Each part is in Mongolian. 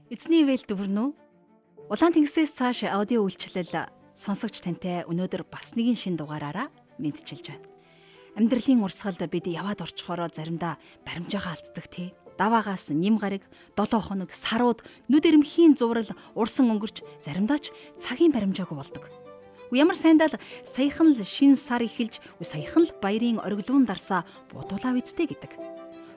Эзний ивэл дүрнэ үү? Улаан тэнгисээс цааш аудио үйлчлэл сонсогч тантай өнөөдөр бас нэгэн шин дугаараараа мэдчилж байна. Амьдралын урсгалд бид яваад орчхороо заримдаа баримжаагаа алддаг тий. Даваагаас нэм гараг, 7 хоног, сарууд, нүд эрэмхийн зурал урсан өнгөрч заримдаа ч цагийн баримжаагүй болдог. Ямар сайндаа л саяхан л шин сар эхэлж, саяхан л баярын ориглуун дарсаа будуулаа үсттэй гэдэг.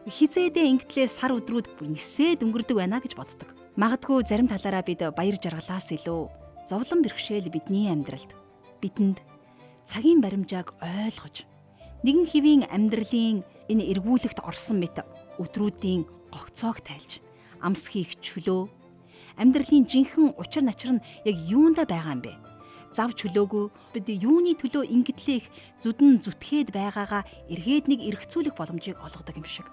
Хизээдээ ингэтлээ сар өдрүүд нисээд өнгөрдөг байна гэж боддог. Магадгүй зарим талаараа бид баяр жаргалаас илүү зовлон бэрхшээл бидний амьдралд бидэнд цагийн баримжааг ойлгож нэгэн хэвийн амьдралын энэ эргүүлэгт орсон мэт өдрүүдийн гогцоог тайлж амс хийх чөлөө амьдралын жинхэнэ учир начир нь яг юунда байгаа юм бэ? Зав чөлөөгөө бид юуны төлөө ингэтлээ их зүдэн зүтгээд байгаагаа эргээд нэг эргцүүлэх боломжийг олгодог юм шиг.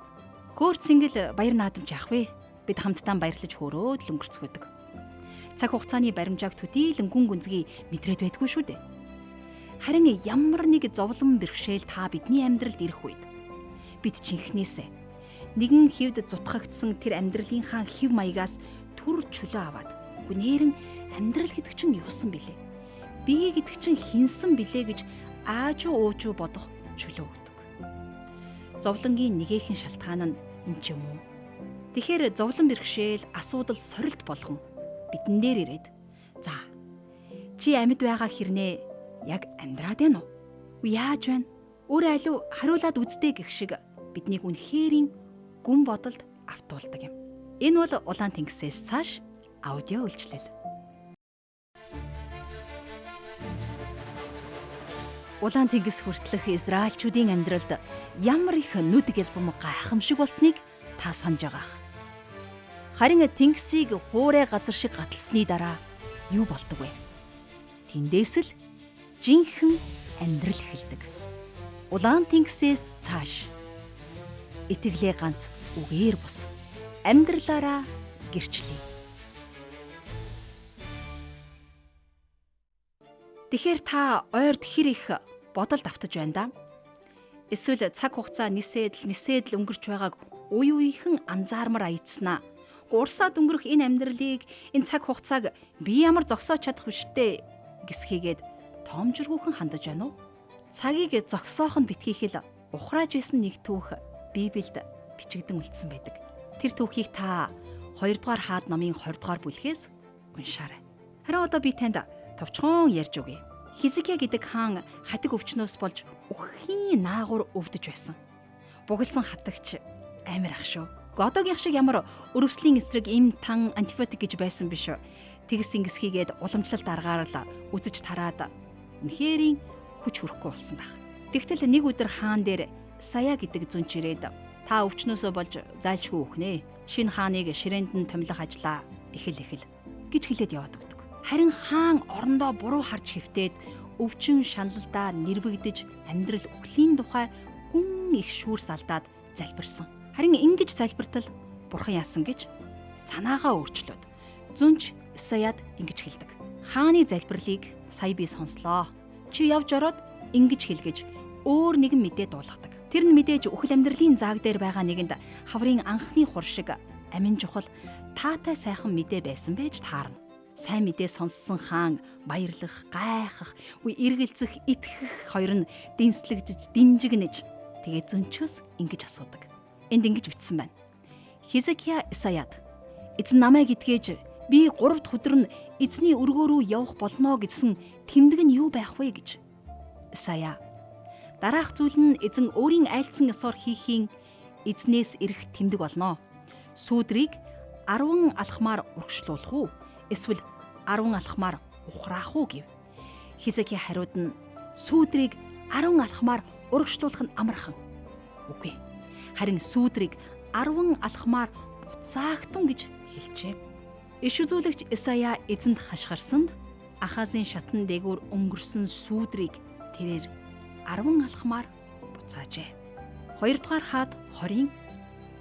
Хөөр цэнгэл баяр наадамч яах вэ? Бид хамтдаа баярлаж хөөрөөд л өнгөрцгөөдөг. Цаг хугацааны баримжааг төдийлөн гүн гүнзгий мэдрээд байдгүй шүү дээ. Харин ямар нэг зовлон бэрхшээл та бидний амьдралд ирэх үед бид жинхнээсээ нэгэн хэвд зутгагдсан тэр амьдралынхаа хэв маягаас түр чөлөө аваад гүнээрэн амьдрал гэдэг чинь юусан бilé? Би гэдэг чинь хинсэн бilé гэж аажуу уужуу бодох чөлөө өгдөг. Зовлонгийн нэгэхэн шалтгаан нь энэ ч юм уу? Тэгэхээр зовлон бэрхшээл, асуудал, сорилт болгон бидэн дээр ирээд за чи амьд байгаа хэрнээ яг амьдраад байна уу? Яаж байна? Өөрөө алив хариулаад үздэй гэх шиг биднийг үнэхэрийн гүн бодолд автуулдаг юм. Энэ бол Улаан тэнгисээс цааш аудио үйлчлэл. Улаан тэнгис хүртэлх Израильчүүдийн амьдралд ямар их нүд гэлбэм гайхамшиг болсныг та санаж байгаах. Харин тэнгисийг хуурай газар шиг гаталсны дараа юу болдог вэ? Тэндээс л жинхэнэ амьдрал эхэлдэг. Улаан тэнгисээс цааш итгэлээ ганц үгээр бус амьдралаараа гэрчлэе. Тэгэхээр та ойрд хэр их бодолд автаж байна да? Эсвэл цаг хугацаа нисээд л өнгөрч байгааг уй уйхан анзаармар аятснаа. Гурсаад өнгөрөх энэ амьдралыг, энэ цаг хугацааг би ямар зогсоож чадах вэ штэ гэсхийгээд тоомжиргүйхэн хандаж байна уу? Цагийг зогсоох нь битгийхэл ухрааж байсан нэг түүх Библиэд бичигдэн үлдсэн байдаг. Тэр түүхийг та 2-р хаад номын 20-р бүлгээс уншаарай. Харин одоо би танд товчхон ярьж өгье. Хизкия гэдэг хаан хатаг өвчнөөс болж үххийн наагур өвдөж байсан. Бугалсан хатагч амар ах шүү. Одоогийн шиг ямар өрөвслийн эсрэг им тан антибиотик гэж байсан биш. Тэгс ингэс хийгээд уламжлалт аргаар л үзэж тараад үнэхэрийн хүч хүрэхгүй болсон байх. Тэгтэл нэг өдөр хаан дээр Сая гэдэг зүнч ирээд та өвчнөөсөө болж зайлшгүй үхнэ. Шинэ хааныг ширээнд нь томилох ажлаа эхэл гэж хэлээд яваад өгдөг. Харин хаан орондоо буруу харж хэвтээд өвчин шаналлдаа нэрвэгдэж амьдрал үхлийн тухай гүн их шүүрс алдаад залбирсан. Харин ингэж залбиртал бурхан яасан гэж санаагаа өөрчлөөд зүнч Исаяд ингэж хэлдэг. Хааны залбирлыг сая би сонслоо. Чи явж ороод ингэж хэлгэж өөр нэгэн мэдээ дуулгадаг. Тэр нь мэдээж үхэл амьдралын зааг дээр байгаа нэгэнд хаврын анхны хур шиг амин чухал таатай сайхан мэдээ байсан байж таарна. Сайн мэдээ сонссон хаан баярлах, гайхах, эргэлзэх, итгэх хоёр нь дэнслэгдэж, динжигнэж тэгээ зөнчөөс ингэж асуудаг. Энд ингэж бичсэн байна. Хизкия Исаяд эзэн намайг итгэж би 3 дахь өдөр нь эзний өргөө рүү явах болно гэсэн тэмдэг нь юу байх вэ гэж. Исая дараах зүйл нь эзэн өөрийн айлдсан ёсоор хийхийн эзнээс ирэх тэмдэг болно. Сүүдрийг 10 алхмаар урагшлуулах уу? Эсвэл 10 алхмаар ухраах уу гэв. Хизкия хариуд нь сүүдрийг 10 алхмаар урагшлуулах нь амархан. Үгүй. Харин сүүдрийг 10 алхмаар буцаагтун гэж хэлжээ. Иш үзүүлэгч Исая эзэнд хашгирсанд Ахазын шатан дээгүүр өнгөрсөн сүүдрийг тэрээр 10 алхмаар буцаажээ. 2-р хаад 20-ын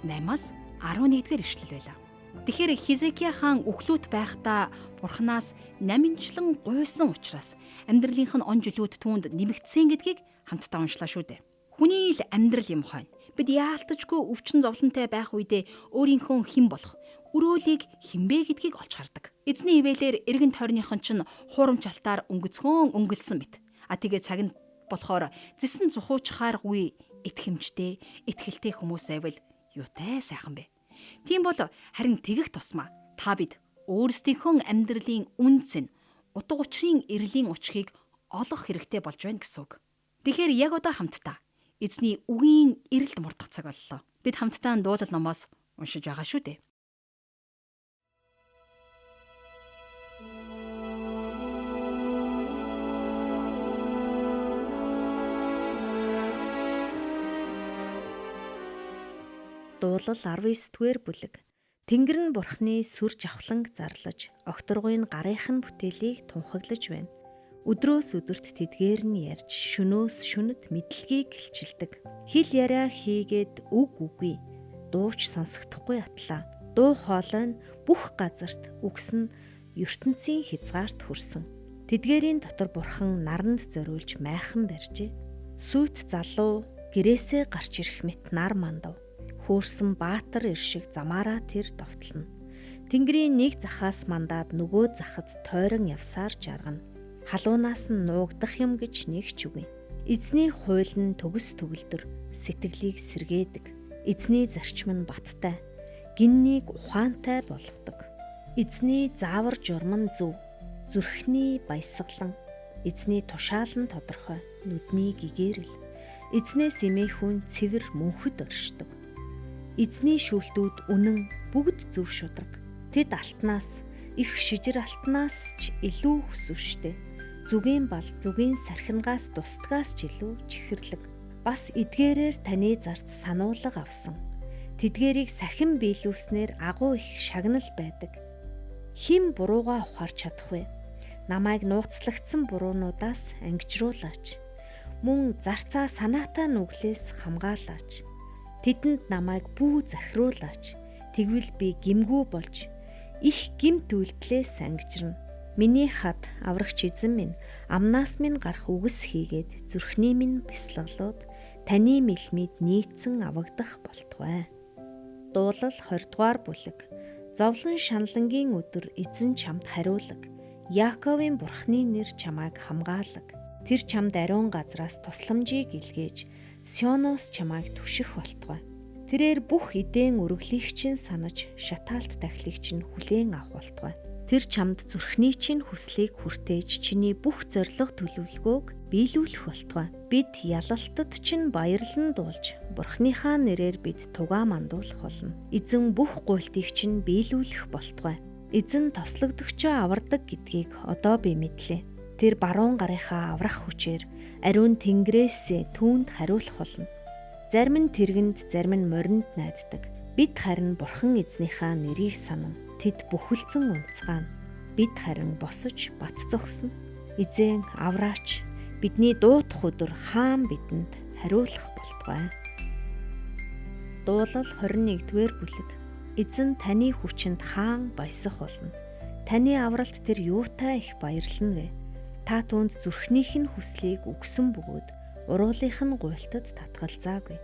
8-аас 11-р ишлэл байлаа. Тэгэхээр Хизкия хаан үхлүүт байхдаа бурхнаас наминчлан гуйсан учраас амьдралынх нь он жилүүд түүнд нэмэгдсэн гэдгийг хамтдаа уншлаа шүү дээ. Хүний л амьдрал юм хойно. Бид яалтчгүй өвчин зовлонтой байх үедээ өөрийнхөө хэн болох, өрөөлийг хинбэ гэдгийг олж хардаг. Эзний ивэлээр эргэн тойрныхон чинь хуурамч алтаар өнгөцгөн өнгөлсөн мэт. А тэгээ цаг нь болохоор зэсэн зухуучхааргүй итгэмжтэй, итгэлтэй хүмүүс байвал юутай сайхан бэ. Тийм бол харин тэгэх тусмаа та бид өөрсдийнхөө амьдралын үнц нь утга учирын эрлийн учрыг олох хэрэгтэй болж байна гэсэн үг. Тэгэхээр яг одоо хамтдаа эзний үгийн эрэлд мурдах цаг боллоо. Бид хамтдаа дуулал номоос уншиж байгаа шүү дээ. Дуулал 19-р бүлэг. Тэнгэр нь Бурхны сүр жавхланг зарлаж, огторгуйн гарынх нь бүтээлийг тунхаглаж байна. Өдрөөс өдөрт тэдгээр нь ярьж, шөнөөс шөнөд мэдлэгийг илчилдэг. Хэл яриа хийгээд үг үгүй, дууч сонсогдохгүй атлаа. Дуу хоолой нь бүх газарт, үгс нь ертөнцийн хязгаарт хүрсэн. Тэдгээрийн дотор Бурхан наранд зориулж майхан барьжээ. Сүйт залуу гэрээсээ гарч ирэх мэт нар мандав. Хөөрсөн баатар ир шиг замаараа тэр довтлоно. Тэнгэрийн нэг захаас мандаад нөгөө захад тойрон явсаар жаргана. Халуунаас нь нуугдах юм гэж нэг ч үгүй. Эзний хууль нь төгс төгөлдөр, сэтгэлийг сэргээдэг. Эзний зарчим нь баттай, гиннийг ухаантай болгодог. Эзний заавар журам нь зөв, зүрхний баясгалан. Эзний тушаал нь тодорхой, нүдний гэгэрэл. Эзнээс эмээх хүн цэвэр мөнхөд оршдог. Эзний шүүлтүүд үнэн, бүгд зөв шударга. Тэд алтнаас, их шижир алтнаас ч илүү хүсвштэй. Зүгийн бал, зүгийн сархингаас тусдгаас ч илүү чихэрлэг. Бас эдгээрээр таны зарц сануулга авсан. Тэдгээрийг сахин биелүүлснээр агуу их шагнал байдаг. Хэн буруугаа ухаарч чадах вэ? Намайг нууцлагдсан буруунуудаас ангижруулаач. Мөн зарцаа санаатай нүглээс хамгаалаач. Тэдэнд намайг бүү захируулаач. Тэгвэл би гимгүү болж их гэмт үйлдэлээс ангижирна. Миний хад аврагч эзэн минь амнаас минь гарах үгс хийгээд зүрхний минь бясалгалууд таны мэлмид нийцэн авагдах болтугай. Дуулал 20 дугаар бүлэг. Зовлон шаналнгийн өдөр эзэн чамд хариулаг. Яаковын бурхны нэр чамайг хамгаалаг. Тэр чамд ариун газраас тусламжийг илгээж Сионоос чамайг түших болтугай. Тэрээр бүх эдэн өргөлийг чинь санаж, шатаалт тахилыг чинь хүлээн авах болтугай. Тэр чамд зүрхний чинь хүслийг хүртээж, чиний бүх зорилго төлөвлөгөөг биелүүлэх болтугай. Бид ялалтад чинь баярлан дуулж, Бурхныхаа нэрээр бид тугаа мандуулах болно. Эзэн бүх гуйлтыг чинь биелүүлэх болтугай. Эзэн тослогдогчоо авардаг гэдгийг одоо би мэдлээ. Тэр баруун гарынхаа аврах хүчээр ариун тэнгэрээс түүнд хариулах болно. Зарим нь тэргэнд, зарим нь моринд найддаг. Бид харин Бурхан эзнийхээ нэрийг санана. Тэд бүхэлдэн унцгаана. Бид харин босож бат зогсно. Эзэн авраач, бидний дуудах өдөр хаан бидэнд хариулах болтугай. Дуулал 21-р бүлэг. Эзэн таны хүчинд хаан баясах болно. Таны авралт тэр юутай их баярлана вэ? Та түүнд зүрхнийх нь хүслийг өгсөн бөгөөд уруулынх нь гуйлтад татгалзаагүй.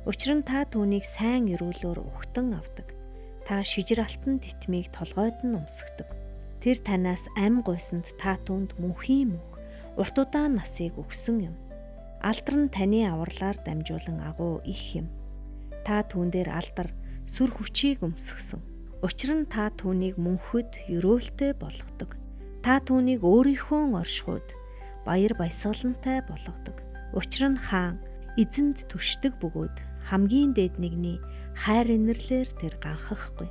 Учир нь та түүнийг сайн эрүүлөөр ухтан авдаг. Та шижир алтан титмийг толгойд нь өмсгдөг. Тэр танаас ам гуйсанд та түүнд мөнхийн мөнх, урт удаан насыг өгсөн юм. Алдар нь таны авралаар дамжуулан агуу их юм. Та түүн дээр алдар, сүр хүчийг өмсгсөн. Учир нь та түүнийг мөнхөд ерөөлтэй болгодог. Та түүнийг өөрийнхөө оршихуйд баяр баясгалантай болгодог. Учир нь хаан эзэнд түшдэг бөгөөд хамгийн дээд нэгний хайр инэрлээр тэр ганхахгүй.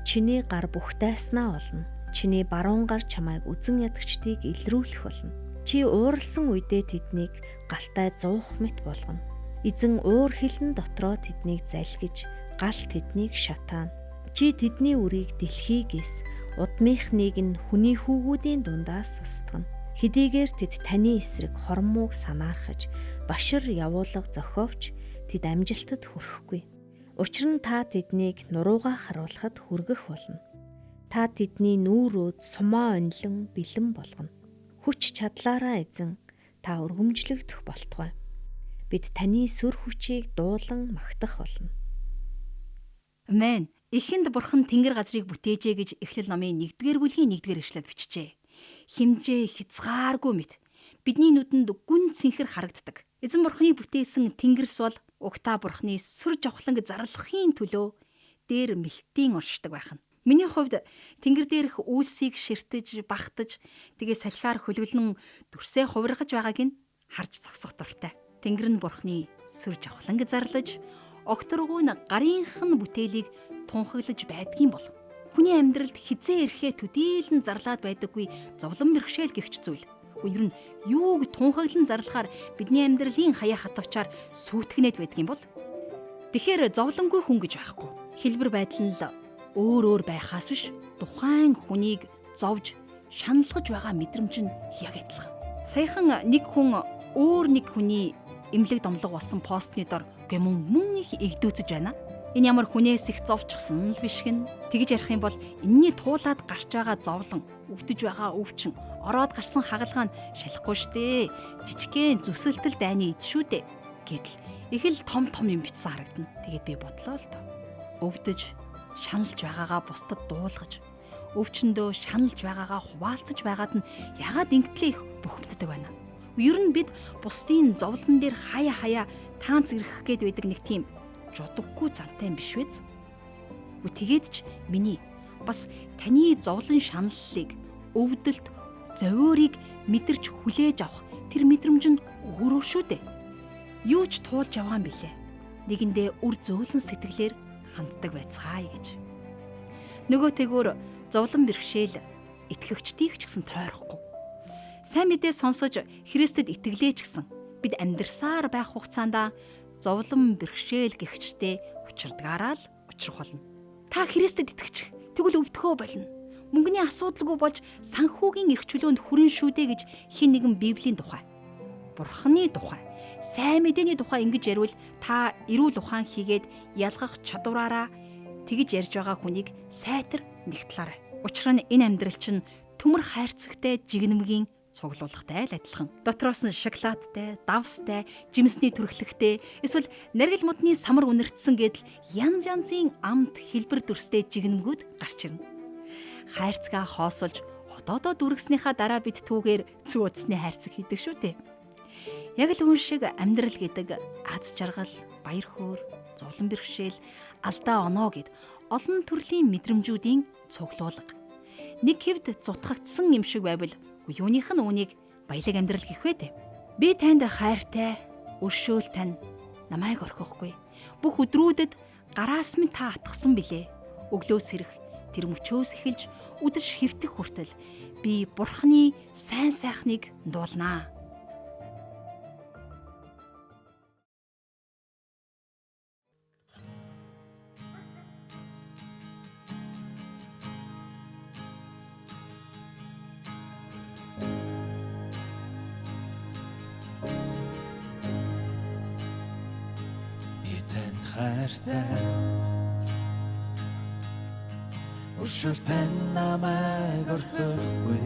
Чиний гар бүх дайснаа олно. Чиний баруун гар чамайг үзэн ядагчдыг илрүүлэх болно. Чи ууралсан үедээ тэднийг галтай зуух мэт болгоно. Эзэн уур хилэн дотроо тэднийг залгиж, гал тэднийг шатаана. Чи тэдний үрийг дэлхийгээс, удмынхныг нь хүний хүүгүүдийн дундаас устгана. Хэдийгээр тэд таны эсрэг хормууг санаархаж, башир явуулга зохиовч тэд амжилтад хүрэхгүй. Учир нь та тэднийг нуруугаа харуулхад хүргэх болно. Та тэдний нүүрүүд сумаа онилон бэлэн болгоно. Хүч чадлаараа эзэн та өргөмжлөгдөх болтугай. Бид таны сүр хүчийг дуулан магтах болно. Амен. Эхэнд бурхан тэнгэр газрыг бүтээжээ гэж Эхлэл номын 1-р бүлгийн 1-р эшлэлд бичжээ. Химжээ хязгааргүй мэт бидний нүдэнд гүн цэнхэр харагддаг. Эзэн бурханы бүтээсэн тэнгэрс бол угтаа бурханы сүр жавхланг зарлахын төлөө дээр мэлтийн уншдаг байх нь. Миний хувьд тэнгэр дээрх үйлсийг ширтэж, багтаж, тэгээ салхиар хөлөглөн дүрсээ хувиргаж байгааг нь харж зогсох дуртай. Тэнгэр нь бурхны сүр жавхланг зарлаж, огторгуй нь гарынх нь бүтээлийг тунхаглаж байдгийн бол хүний амьдралд хизээ ирэхээ төдийлөн зарлаад байдаггүй зовлон бэрхшээл гихч зүйл. Ер нь юуг тунхаглан зарлахаар бидний амьдралын хаяа хатавчаар сүйтгэнэд байдгийн бол тэгэхээр зовлонгүй хүн гэж байхгүй. Хэлбэр байдал нь л өөр өөр байхаас биш тухайн хүнийг зовж шаналгаж байгаа мэдрэмж нь яг адилхан. Саяхан нэг хүн өөр нэг хүний эмнэлэг домлого болсон постны дор гэмүн мөн их эгдүүцэж байна. Энэ ямар хүнээс их зовчихсон л биш гин. Тэгж ярих юм бол энэний туулаад гарч байгаа зовлон, өвдөж байгаа өвчин, ороод гарсан хагалгаа нь шалахгүй штэ. Жижигхэн зүсэлтэл дайны ид шүү дээ. Гэтэл их л том том юм бичсэн харагдана. Тэгээд би бодлоо л доо. Өвдөж шаналж байгаагаа бусдад дуулгаж, өвчнөдөө шаналж байгаагаа хуваалцаж байгаад нь ягаад ингэтлээ их бухимддаг байна. Ер нь бид бусдын зовлон дээр хаяа хаяа таанц ирэх гээд байдаг нэг тийм жудаггүй зантай юм биш үз? Тэгээд ч миний бас таны зовлон шаналлыг, өвдөлт, зовиорыг мэдэрч хүлээж авах тэр мэдрэмж нь өөрөө шүү дээ. Юу ч туулж яваа юм билээ. Нэгэндээ үр зөөлөн сэтгэлээр ханддаг байцгаая гэж. Нөгөө тэгүр зовлон бэрхшээл итгэгчдийг ч гэсэн тойрохгүй. Сайн мэдээ сонсож Христэд итгэлээ ч гэсэн бид амьдрсаар байх хугацаанд зовлон бэрхшээл гихчтэй учирдгаараа л учрах болно. Та Христэд итгэчих тэгвэл өвдөхөө болно. Мөнгөний асуудалгүй болж санхүүгийн эрх чөлөөнд хүрэн шүү дээ гэж хэн нэгэн Библийн тухай, Бурханы тухай, сайн мэдээний тухай ингэж яриул та эрүүл ухаан хийгээд ялгах чадвараараа тэгж ярьж байгаа хүнийг сайтар нэгтлаарай. Учир нь энэ амьдрал чинь төмөр хайрцагтай жигнэмгийн цуглуулгатай л адилхан. Дотроос нь шоколадтай, давстай, жимсний төрхлөгтэй, эсвэл наргил модны самар үнэртсэн гэдэл янз янзын амт хэлбэр дүрстэй жигнэмгүүд гарч ирнэ. Хайрцгаа хоосолж хотоодоо дүргснийхаа дараа бид түүгээр зүү утасны хайрцаг хийдэг шүү дээ. Яг л үүн шиг амьдрал гэдэг аз жаргал, баяр хөөр, зовлон бэрхшээл, алдаа оноо гэд олон төрлийн мэдрэмжүүдийн цуглуулга. Нэг хэвд зутгагдсан юм шиг байвал юуных нь үүнийг баялаг амьдрал гэх вэ дээ. Би танд хайртай, өршөөл тань намайг орхихгүй. Бүх өдрүүдэд гараас минь та атгсан билээ. Өглөөс ирэх тэр мөчөөс эхэлж үдэш хэвтэх хүртэл би Бурхны сайн сайхныг дуулнаа. Хайртай өршөөл тань намайг орхихгүй.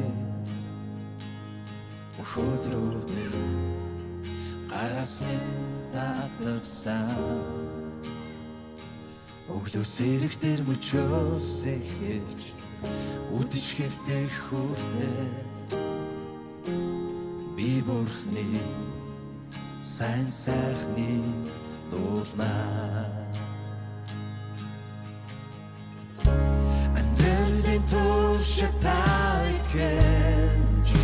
Өдрүүд гараас минь татгсан. Өглөөс ирэх тэр мөчөөс эхэлж үдш хэвтэх хүртэл би Бурхны сайн сайхныг дуулнаа. Амьдралын туршид та итгэн чи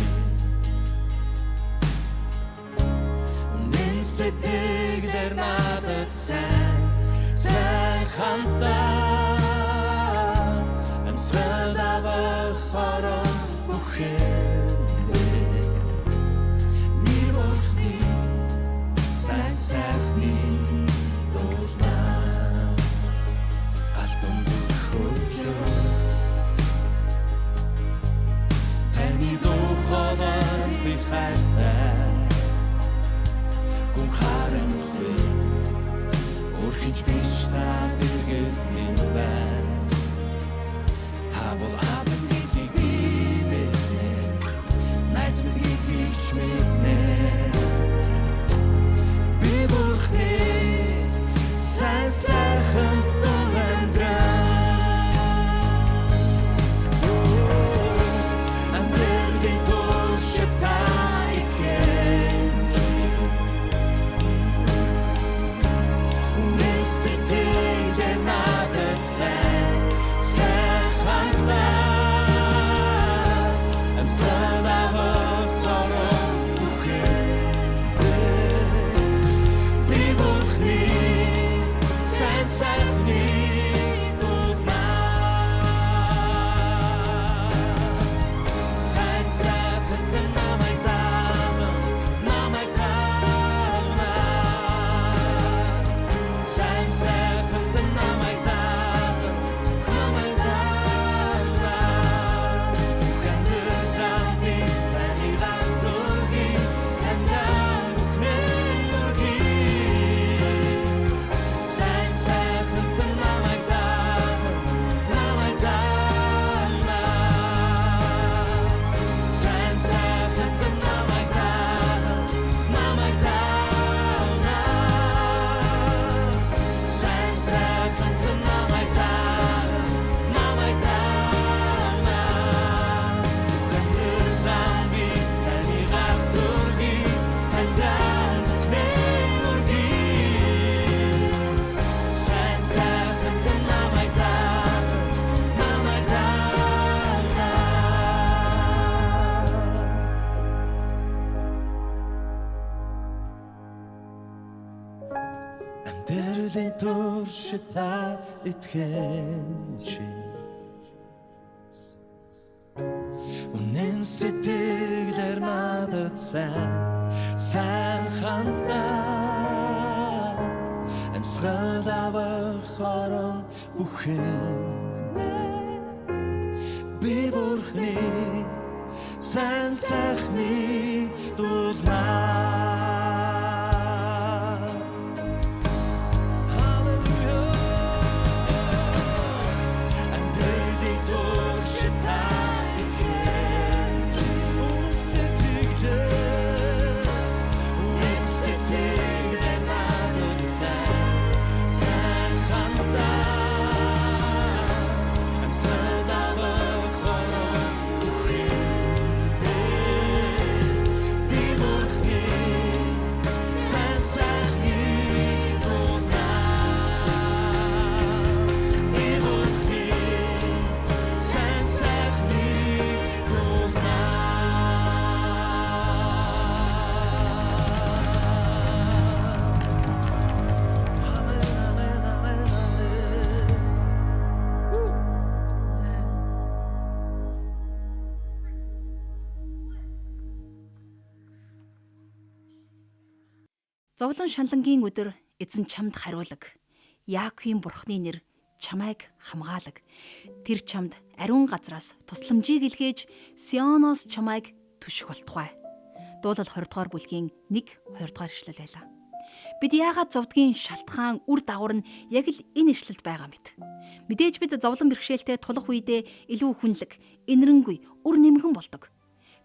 үнэн сэтгэлээр надад сайн сайн ханддаг. Амьсгал авах хорон бүхэн би Бурхны сайн сайхныг дуулнаа. Алтан хөлөө таны дуу хоолой би хайртай. Гүн харанхуй өөр хэн ч биш та дэргэд минь байна. Та бол аав гэдгийг би мэднэ. Найз минь гэдгийг ч мэднэ. Би Бурхны сайн сайхан амьдрал. Амьдралын туршид та итгэн чи Үнэн сэтгэлээр надад сайн хандаа. Амьсгал авах орон бүхэн би Бурхны сайн сайхныг дуулнаа. Зовлон шаналнгийн өдөр эзэн чамд хариулаг. Яаковын бурхны нэр чамайг хамгаалаг. Тэр чамд ариун газраас тусламжийг илгээж Сионоос чамайг түших болтугай. Дуулал 20 дугаар бүлгийн 1 2 дугаар ишлэл байлаа. Бид яагаад зовдгийн шалтгаан үр дагавар нь яг л энэ ишлэлд байгаа мэт. Мэдээж бид зовлон бэрхшээлтэй тулах үедээ илүү хүнлэг, инэрэнгүй, үр нэмгэн болдог.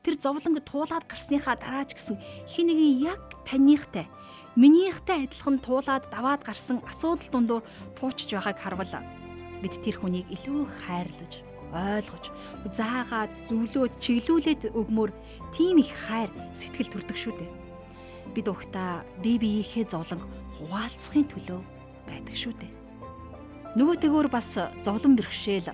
Тэр зовлонг туулаад гарсныхаа дараа ч гэсэн хин нэгэн яг таныхтай, минийхтэй адилхан туулаад даваад гарсан асуудал дундуур туучж байгааг харвал бид тэр хүнийг илүү хайрлаж, ойлгож, заагаад, зөвлөөд, чиглүүлээд өгмөр тийм их хайр, сэтгэл төрдөг шүү дээ. Бид угтаа бие биеийнхээ зовлонг хуваалцахын төлөө байдаг шүү дээ. Нөгөөтэйгөр бас зовлон бэрхшээл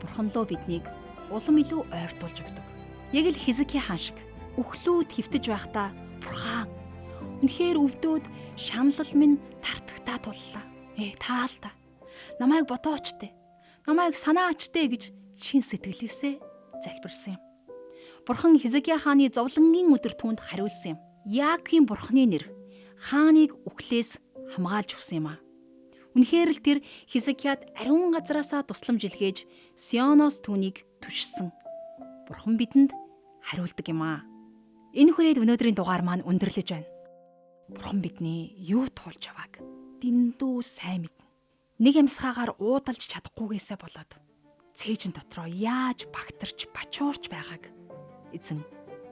бурхан руу биднийг улам илүү ойртуулж өгдөг. Яг л Хизкия хаан шиг үхлүүд хөвтөж байхдаа бурхан үнэхээр өвдөөд шаналл минь тартагтаа туллаа. Таал та. Намайг бодооч тэ. Намайг санаач тэ гэж шин сэтгэлээсээ залбирсан юм. Бурхан Хизкия хааны зовлонгийн өдөр түүнд хариулсан юм. Яаковын бурхны нэр хааныг үхлээс хамгаалж өгсөн юм аа. Үнэхээр л тэр Хизкияд ариун газраасаа тусламж илгээж Сионоос түүнийг түшсэн. Бурхан бидэнд хариулдаг юм аа. Энэ хүрээд өнөөдрийн дугаар маань өндөрлөж байна. Бурхан бидний юу туулж явааг дэндүү сайн мэднэ. Нэг амьсгаагаар уудалж чадахгүйгээсээ болоод цээжин дотроо яаж багтарч бачуурч байгааг эзэн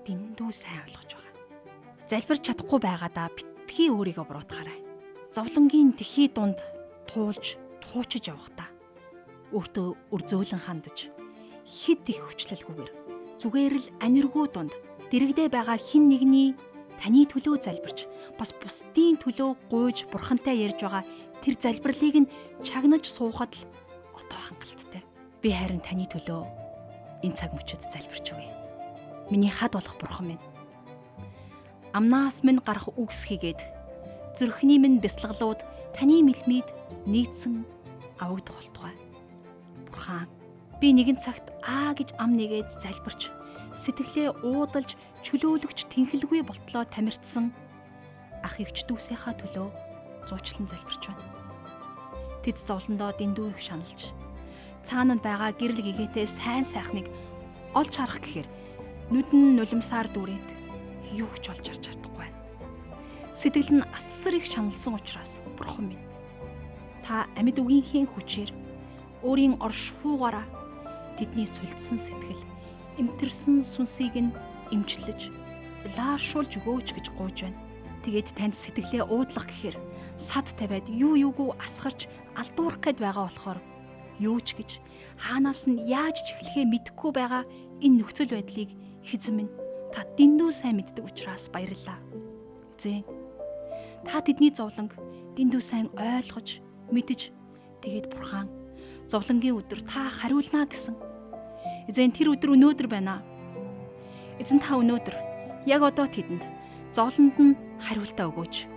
дэндүү сайн ойлгож байгаа. Залбирч чадахгүй байгаадаа битгий өөрийгөө буруутгаарай. Зовлонгийн тэхий дунд туулж туучиж явахдаа өөртөө үр зөөлөн хандаж хэд их хүчлэлгүйгээр зүгээр л аниргүй дунд дэрэгдээ байгаа хин нэгний таны төлөө залбирч бас бусдын төлөө гуйж бурхантай ярьж байгаа тэр залбирлыг нь чагнаж суухад л одоо хангалттай. Би харин таны төлөө энэ цаг мөчид залбирч өгье. Миний хад болох бурхан минь. Амнаас минь гарах үгс хийгээд зүрхний минь бясалгалууд таны мэлмид нийцсэн авагдах болтугай. Бурхан, би нэгэн цагт аа гэж ам нэгээд залбирч сэтгэлээ уудалж чөлөөлөгч тэнхэлгүй болтлоо тамиртсан ах эгч дүүсийнхаа төлөө зуучлан залбирч байна. Тэд зовлондоо дэндүү их шаналж цаана нь байгаа гэрэл гэгээтэй сайн сайхныг олж харах гэхээр нүдэн нулимсаар дүүрээд юу ч олж харж чадахгүй байна. Сэтгэл нь асар их шаналсан учраас бурхан минь та амьд үгийнхээ хүчээр өөрийн оршихуугаараа тэдний сулдсан сэтгэл, эмтэрсэн сүнсийг нь эмчлэж, лааршуулж өгөөч гэж гуйж байна. Тэгээд танд сэтгэлээ уудлах гэхээр сад тавиад юу юугүй асгарч алдуурах гээд байгаа болохоор юу ч гэж хаанаас нь яаж ч эхлэхээ мэдэхгүй байгаа энэ нөхцөл байдлыг эзэн минь та дэндүү сайн мэддэг учраас баярлалаа. Эзэн, та тэдний зовлонг дэндүү сайн ойлгож, мэдэж тэгээд бурхан зовлонгийн өдөр та хариулнаа гэсэн. Эзэн, тэр өдөр өнөөдөр байна. Эзэн, та өнөөдөр яг одоо тэдэнд зовлонд нь хариултаа өгөөч.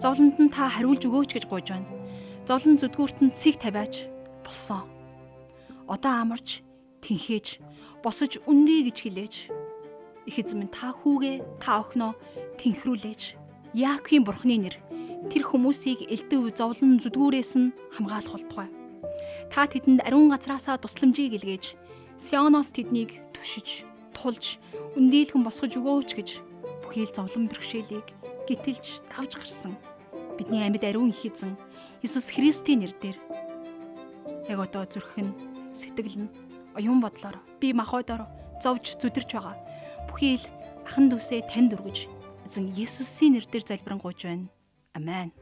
Зовлонд нь та хариулж өгөөч гэж гуйж байна. Зовлон зүдгүүрт нь цэг тавиач болсон. Одоо амарч тэнхээж босож үндий гэж хэлээч. Их эзэн минь, та хүүгээ, та охиноо тэнхрүүлээч. Яаковын бурхны нэр тэр хүмүүсийг элдв зовлон зүдгүүрээс нь хамгаалах болтугай. Та тэдэнд ариун газраасаа тусламжийг илгээж, Сионоос тэднийг түшиж, тулж, үндийлхэн босгож өгөөч гэж бүхий л зовлон бэрхшээлийг гитэлж давж гарсан. Бидний амьд ариун их эзэн Иесус Христийн нэрээр яг одоо зүрх нь, сэтгэл нь оюун бодлоор, бие махбодоор зовж зүдэрч байгаа бүхий л ахан дүүсээ танд өргөж, эзэн Иесусийн нэрээр залбирanгуйж байна. Амен.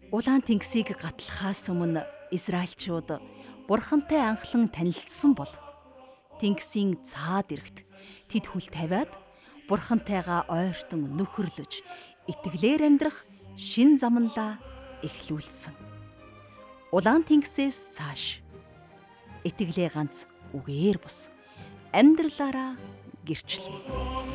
Улаан тэнгисийг гатлахаас өмнө Израильчууд бурхантай анхлан танилцсан бол тэнгисийн цаад эрэгт тэд хүл тавиад бурхантайгаа ойртон нөхөрлөж итгэлээр амьдрах шин замналаа эхлүүлсэн. Улаан тэнгисээс цааш итгэлээ ганц үгээр бус амьдралаараа гэрчлэе.